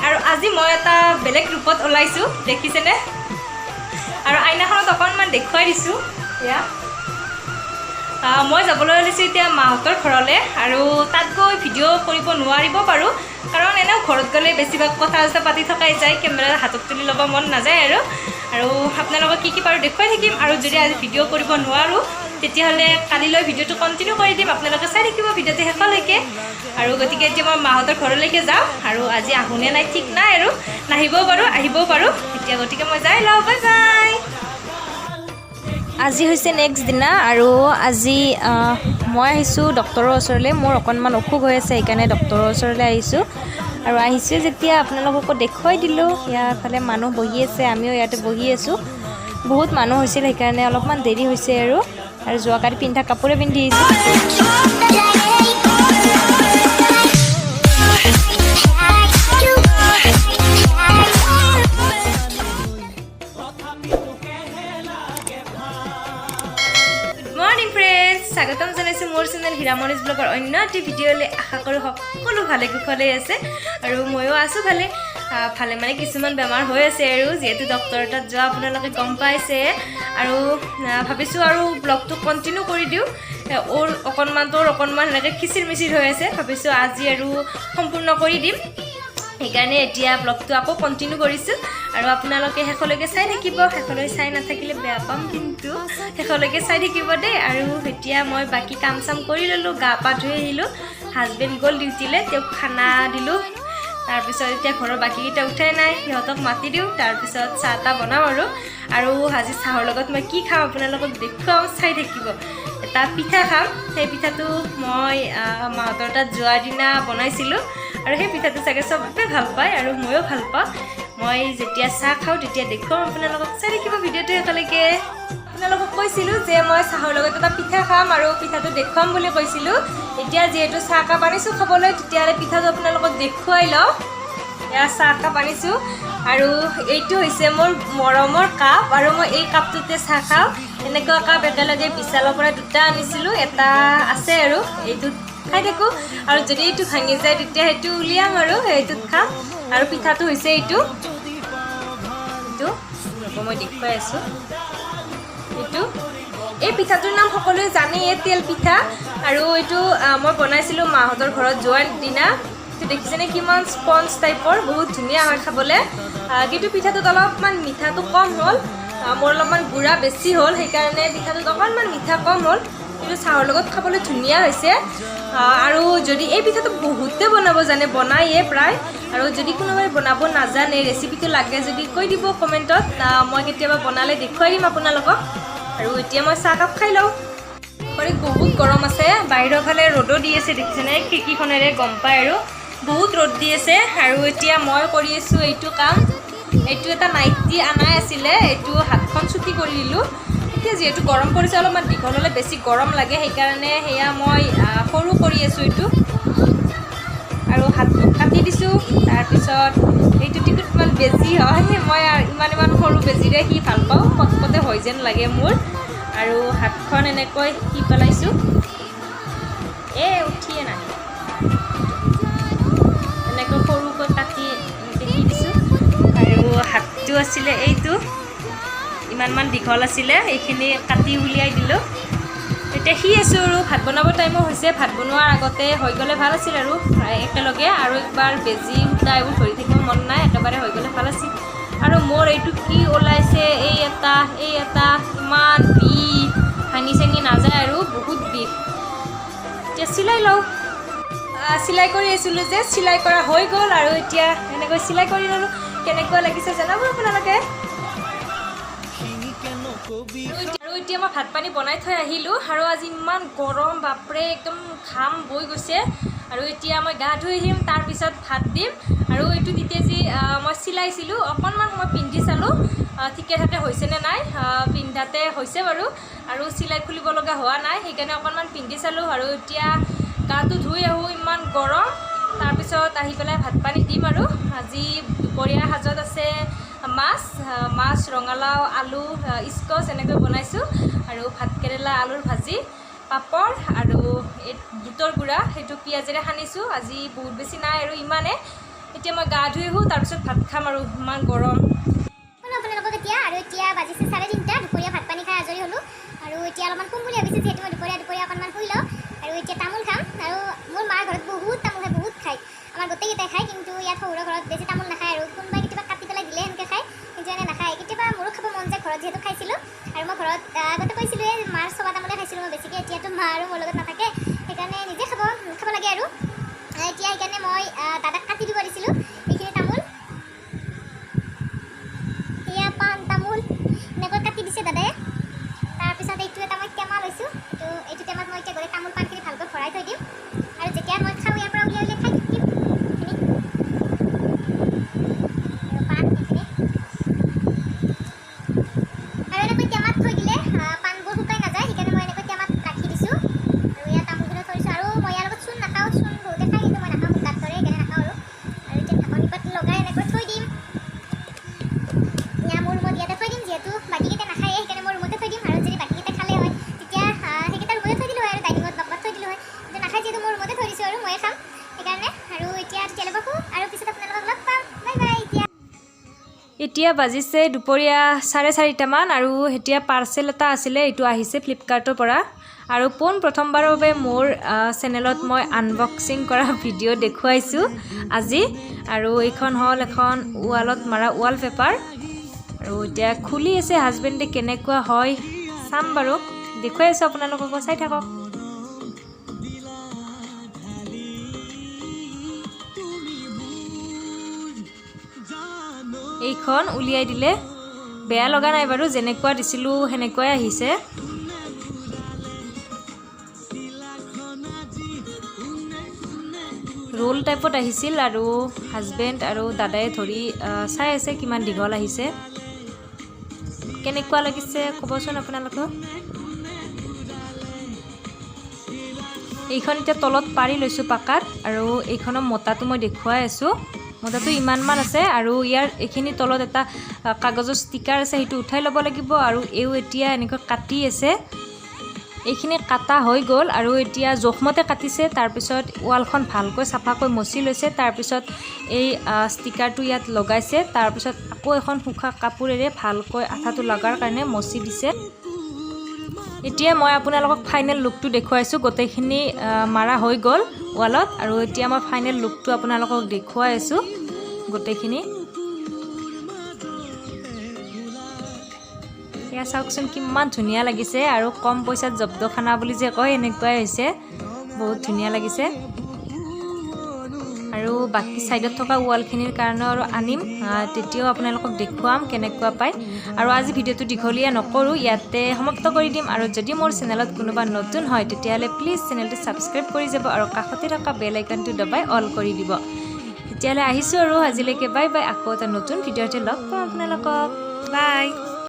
আৰু আজি মই এটা বেলেগ ৰূপত ওলাইছোঁ, দেখিছেনে? আৰু আইনাখনত অকণমান দেখুৱাই দিছোঁ। এয়া মই যাবলৈ ওলাইছোঁ এতিয়া মাহঁতৰ ঘৰলৈ আৰু তাত গৈ ভিডিঅ' কৰিব নোৱাৰিব পাৰোঁ, কাৰণ এনেও ঘৰত গ'লে বেছিভাগ কথা চথা পাতি থকাই যায়, কেমেৰা হাতত তুলি ল'ব মন নাযায়। আৰু আৰু আপোনালোকক কি কি পাৰোঁ দেখুৱাই থাকিম। আৰু যদি আজি ভিডিঅ' কৰিব নোৱাৰোঁ, তেতিয়াহ'লে কালিলৈ ভিডিঅ'টো কণ্টিনিউ কৰি দিম। আপোনালোকে চাই থাকিব ভিডিঅ'টো শেষলৈকে। আৰু গতিকে এতিয়া মই মাহঁতৰ ঘৰলৈকে যাওঁ আৰু আজি আহোঁনে নাই ঠিক নাই, আৰু নাহিবও পাৰোঁ, আহিবও পাৰোঁ। এতিয়া গতিকে মই যাই লওঁ, বাই বাই। আজি হৈছে নেক্সট দিনা আৰু আজি মই আহিছোঁ ডক্টৰৰ ওচৰলৈ। মোৰ অকণমান অসুখ হৈ আছে, সেইকাৰণে ডক্টৰৰ ওচৰলৈ আহিছোঁ। আৰু আহিছোঁ যেতিয়া আপোনালোককো দেখুৱাই দিলোঁ। ইয়াৰ ফালে মানুহ বহি আছে, আমিও ইয়াতে বহি আছোঁ। বহুত মানুহ হৈছিল, সেইকাৰণে অলপমান দেৰি হৈছে। আৰু আৰু যোৱাকালি পিন্ধা কাপোৰে পিন্ধি আহিছোঁ। গুড মৰ্ণিং ফ্ৰেণ্ডছ, স্বাগতম জনাইছোঁ মোৰ চেনেল হীৰামণিজ ব্লগৰ অন্য এটি ভিডিঅ'লৈ। আশা কৰোঁ সকলো ভালে কুশলে আছে আৰু ময়ো আছোঁ ভালে। ভালে মানে কিছুমান বেমাৰ হৈ আছে আৰু যিহেতু ডক্টৰৰ তাত যোৱা আপোনালোকে গম পাইছে। আৰু ভাবিছোঁ আৰু ব্লগটো কণ্টিনিউ কৰি দিওঁ। অ'ৰ অকণমান, তোৰ অকণমান, সেনেকৈ খিচিৰ মিচিৰ হৈ আছে। ভাবিছোঁ আজি আৰু সম্পূৰ্ণ কৰি দিম, সেইকাৰণে এতিয়া ব্লগটো আকৌ কণ্টিনিউ কৰিছোঁ। আৰু আপোনালোকে শেষলৈকে চাই থাকিব। শেষলৈ চাই নাথাকিলে বেয়া পাম, কিন্তু শেষলৈকে চাই থাকিব দেই। আৰু এতিয়া মই বাকী কাম চাম কৰি ল'লোঁ, গা পা ধুই আহিলোঁ। হাজবেণ্ড গ'ল ডিউটিলৈ, তেওঁক খানা দিলোঁ। তাৰপিছত এতিয়া ঘৰৰ বাকীকেইটা উঠাই নাই, সিহঁতক মাতি দিওঁ, তাৰপিছত চাহ তাহ বনাম। আৰু আৰু আজি চাহৰ লগত মই কি খাম আপোনালোকক দেখুৱাম, চাই থাকিব। এটা পিঠা খাম। সেই পিঠাটো মই মাহঁতৰ তাত যোৱাৰ দিনা বনাইছিলোঁ আৰু সেই পিঠাটো চাগে চবে ভাল পায় আৰু ময়ো ভাল পাওঁ। মই যেতিয়া চাহ খাওঁ তেতিয়া দেখুৱাম আপোনালোকক, চাই থাকিব ভিডিঅ'টো একেলগে। আপোনালোকক কৈছিলোঁ যে মই চাহৰ লগত এটা পিঠা খাম আৰু পিঠাটো দেখুৱাম বুলি কৈছিলোঁ। এতিয়া যিহেতু চাহকাপ আনিছোঁ খাবলৈ, তেতিয়াহ'লে পিঠাটো আপোনালোকক দেখুৱাই লওঁ। এয়া চাহকাপ আনিছোঁ আৰু এইটো হৈছে মোৰ মৰমৰ কাপ আৰু মই এই কাপটোতে চাহ খাওঁ। এনেকুৱা কাপ একেলগে বিশালৰ পৰা দুটা আনিছিলোঁ, এটা আছে আৰু এইটোত খাই থাকোঁ। আৰু যদি এইটো ভাঙি যায়, তেতিয়া সেইটো উলিয়াম আৰু সেইটোত খাম। আৰু পিঠাটো হৈছে এইটো এইটো ৰ'ব, মই দেখুৱাই আছোঁ। এইটো, এই পিঠাটোৰ নাম সকলোৱে জানেই, তেল পিঠা। আৰু এইটো মই বনাইছিলোঁ মাহঁতৰ ঘৰত যোৱাৰ দিনা। এইটো দেখিছেনে কিমান স্পঞ্জ টাইপৰ, বহুত ধুনীয়া হয় খাবলৈ। কিন্তু পিঠাটোত অলপমান মিঠাটো কম হ'ল। মোৰ অলপমান গুড়া বেছি হ'ল, সেইকাৰণে পিঠাটোত অকণমান মিঠা কম হ'ল, কিন্তু চাহৰ লগত খাবলৈ ধুনীয়া হৈছে। আৰু যদি এই পিঠাটো বহুতে বনাব জানে, বনায়ে প্ৰায়। আৰু যদি কোনোবাই বনাব নাজানে, ৰেচিপিটো লাগে যদি কৈ দিব কমেণ্টত। মই কেতিয়াবা বনালে দেখুৱাই দিম আপোনালোকক। আৰু এতিয়া মই চাহকাপ খাই লওঁ। বাৰীত বহুত গৰম আছে, বাহিৰৰ ফালে ৰ'দো দি আছে, দেখিছেনে? খিৰিকীখনেৰে গম পায় আৰু বহুত ৰ'দ দি আছে। আৰু এতিয়া মই কৰি আছোঁ এইটো কাম। এইটো এটা নাইটি আনাই আছিলে, এইটো হাতখন চুটি কৰি দিলোঁ। এতিয়া যিহেতু গৰম পৰিছে, অলপমান দীঘল হ'লে বেছি গৰম লাগে, সেইকাৰণে সেয়া মই সৰু কৰি আছোঁ এইটো। আৰু হাতটো কাটি দিছোঁ। তাৰপিছত এইটো টিকুটমান বেজি হয়, মই ইমান ইমান সৰু বেজিৰে সি ভাল পাওঁ, পটপটে হৈ যেন লাগে মোৰ। আৰু হাতখন এনেকৈ সি পেলাইছোঁ। এ উঠিয়ে নাহে। এনেকৈ সৰুকৈ কাটি এনেকৈ সি দিছোঁ। আৰু হাতটো আছিলে এইটো, ইমানমান দীঘল আছিলে, এইখিনি কাটি উলিয়াই দিলোঁ। এতিয়া সি আছোঁ আৰু ভাত বনাব টাইমো হৈছে। ভাত বনোৱাৰ আগতে হৈ গ'লে ভাল আছিল আৰু একেলগে আৰু একবাৰ বেজি সূতা এইবোৰ ধৰি থাকিব মন নাই, একেবাৰে হৈ গ'লে ভাল আছিল। আৰু মোৰ এইটো কি ওলাইছে, এই এটা, এই এটা, ইমান বিষ, ভাঙি চাঙি নাযায় আৰু বহুত বিষ। এতিয়া চিলাই লওঁ। চিলাই কৰি আছিলোঁ যে, চিলাই কৰা হৈ গ'ল আৰু এতিয়া এনেকৈ চিলাই কৰি ল'লোঁ। কেনেকুৱা লাগিছে জনাব আপোনালোকে। আৰু এতিয়া মই ভাত পানী বনাই থৈ আহিলোঁ। আৰু আজি ইমান গৰম, বাপৰে, একদম ঘাম বৈ গৈছে। আৰু এতিয়া মই গা ধুই আহিম, তাৰপিছত ভাত দিম। আৰু এইটো তেতিয়া যি মই চিলাইছিলোঁ, অকণমান মই পিন্ধি চালোঁ ঠিকে ঠাকে হৈছেনে নাই। পিন্ধাতে হৈছে বাৰু আৰু চিলাই খুলিব লগা হোৱা নাই, সেইকাৰণে অকণমান পিন্ধি চালোঁ। আৰু এতিয়া গাটো ধুই আহোঁ, ইমান গৰম। তাৰপিছত আহি পেলাই ভাত পানী দিম। আৰু আজি দুপৰীয়া সাজত আছে মাছ, মাছ, ৰঙালাও, আলু, স্কচ এনেকৈ বনাইছোঁ আৰু ভাত কেৰেলা আলুৰ ভাজি, পাপৰ আৰু এই বুটৰ গুড়া, সেইটো পিঁয়াজেৰে সানিছোঁ। আজি বহুত বেছি নাই আৰু ইমানে। এতিয়া এতিয়া মই গা ধুই আহোঁ, তাৰপিছত ভাত খাম আৰু ইমান গৰম। হ'লো আপোনালোকক এতিয়া। আৰু এতিয়া বাজিছে 3:30। দুপৰীয়া ভাত পানী খাই আজৰি হ'লোঁ আৰু এতিয়া অলপমান শুম বুলি ভাবিছোঁ, যিহেতু মই দুপৰীয়া দুপৰীয়া অকণমান শুই লওঁ। আৰু এতিয়া তামোল খাম। আৰু মোৰ মাৰ ঘৰত বহুত তামোল খায়, বহুত খায়, আমাৰ গোটেইকেইটাই খায়। কিন্তু ইয়াত শহুৰৰ ঘৰত বেছি তামোল নাখায় আৰু কোনোবাই কেতিয়াবা কাটি পেলাই দিলে সেনেকৈ খায়, কিন্তু এনে নাখায়। কেতিয়াবা মোৰো খাব মন যায়, ঘৰত যিহেতু খাইছিলোঁ। আৰু মই ঘৰত আগতে কৈছিলোঁৱে, মাৰ চবা তামোলে খাইছিলোঁ মই বেছিকৈ। এতিয়াতো মা আৰু মোৰ লগত নাথাকে, সেইকাৰণে নিজে খাব খাব লাগে। আৰু এতিয়া সেইকাৰণে মই দাদাক কাটি দিব দিছিলোঁ এইখিনি তামোল। এয়া পাণ তামোল এনেকৈ কাটি দিছে দাদাই। তাৰপিছত এইটো এটা মই টেমা লৈছোঁ। এইটো টেমাত মই এতিয়া গোটেই তামোল পাণখিনি ভালকৈ ভৰাই থৈ দিম আৰু যেতিয়া মই খাওঁ ইয়াৰ পৰা উলিয়াই উলিয়াই খাই থাকিম এইখিনি। আৰু পাণ এইখিনি আৰু এনেকৈ টেমাত থৈ দিলে পাণবোৰ শুকাই নাযায়, সেইকাৰণে মই এনেকৈ টেমাত ৰাখি দিছোঁ। আৰু ইয়াত তামোলখিনিও থৈ দিছোঁ। আৰু মই ইয়াৰ লগত চূণ নাখাওঁ। চূণ বহুতে খায়, কিন্তু মই নাখাওঁ, মোক দাঁত ধৰে, সেইকাৰণে নাখাওঁ। আৰু আৰু এতিয়া ঢাকনি পাত লগাই এনেকৈ থৈ দিম। এয়া মোৰ ৰুমত ইয়াতে থৈ দিম, যিহেতু বাকীকেইটা নাখায়ে, সেইকাৰণে মই ৰুমতে থৈ দিম। আৰু যদি বাকীকেইটা খালে হয়, তেতিয়া সেইকেইটা ৰুমতে থৈ দিলোঁ হয় আৰু ডাইনিঙত বা ক'ৰবাত থৈ দিলোঁ হয়। কিন্তু নাখায় যিহেতু মোৰ ৰুমতে থৈ দিছোঁ আৰু ময়ে খাম সেইকাৰণে। আৰু এতিয়া তেতিয়ালৈ শুওঁ আৰু পিছত আপোনালোকক লগ পাম। বাই বাই এতিয়া। এতিয়া বাজিছে দুপৰীয়া 4:30মান আৰু এতিয়া পাৰ্চেল এটা আছিলে, এইটো আহিছে ফ্লিপকাৰ্টৰ পৰা। আৰু পোন প্ৰথমবাৰৰ বাবে মোৰ চেনেলত মই আনবক্সিং কৰা ভিডিঅ' দেখুৱাইছোঁ আজি। আৰু এইখন হ'ল এখন ৱালত মাৰা ৱালপেপাৰ। আৰু এতিয়া খুলি আছে হাজবেণ্ডে, কেনেকুৱা হয় চাম বাৰু, দেখুৱাই আছোঁ আপোনালোককো, চাই থাকক। এইখন উলিয়াই দিলে, বেয়া লগা নাই বাৰু, যেনেকুৱা দিছিলোঁ সেনেকুৱাই আহিছে। ৰোল টাইপত আহিছিল আৰু হাজবেণ্ড আৰু দাদাই ধৰি চাই আছে কিমান দীঘল আহিছে। কেনেকুৱা লাগিছে ক'বচোন আপোনালোকক। এইখন এতিয়া তলত পাৰি লৈছোঁ পাকাত। আৰু এইখনৰ মোটাটো মই দেখুৱাই আছোঁ, মোটাটো ইমানমান আছে। আৰু ইয়াৰ এইখিনি তলত এটা কাগজৰ ষ্টিকাৰ আছে, সেইটো উঠাই ল'ব লাগিব। আৰু এইও এতিয়া এনেকৈ কাটি আছে, এইখিনি কাটা হৈ গ'ল। আৰু এতিয়া জোখমতে কাটিছে, তাৰপিছত ৱালখন ভালকৈ চাফাকৈ মচি লৈছে, তাৰপিছত এই ষ্টিকাৰটো ইয়াত লগাইছে, তাৰপিছত আকৌ এখন শুকান কাপোৰেৰে ভালকৈ আঠাটো লগাৰ কাৰণে মচি দিছে। এতিয়া মই আপোনালোকক ফাইনেল লুকটো দেখুৱাইছোঁ। গোটেইখিনি মাৰা হৈ গ'ল ৱালত আৰু এতিয়া মই ফাইনেল লুকটো আপোনালোকক দেখুৱাই আছোঁ গোটেইখিনি। এয়া চাওকচোন কিমান ধুনীয়া লাগিছে। আৰু কম পইচাত জব্দখানা বুলি যে কয়, এনেকুৱাই হৈছে, বহুত ধুনীয়া লাগিছে। আৰু বাকী ছাইডত থকা ৱালখিনিৰ কাৰণেও আৰু আনিম, তেতিয়াও আপোনালোকক দেখুৱাম কেনেকুৱা পায়। আৰু আজি ভিডিঅ'টো দীঘলীয়া নকৰোঁ, ইয়াতে সমাপ্ত কৰি দিম। আৰু যদি মোৰ চেনেলত কোনোবা নতুন হয়, তেতিয়াহ'লে প্লিজ চেনেলটো ছাবস্ক্ৰাইব কৰি যাব আৰু কাষতে থকা বেল আইকনটো দবাই অল কৰি দিব। তেতিয়াহ'লে আহিছোঁ আৰু আজিলৈকে বাই বাই। আকৌ এটা নতুন ভিডিঅ'তে লগ পাম আপোনালোকক। বাই।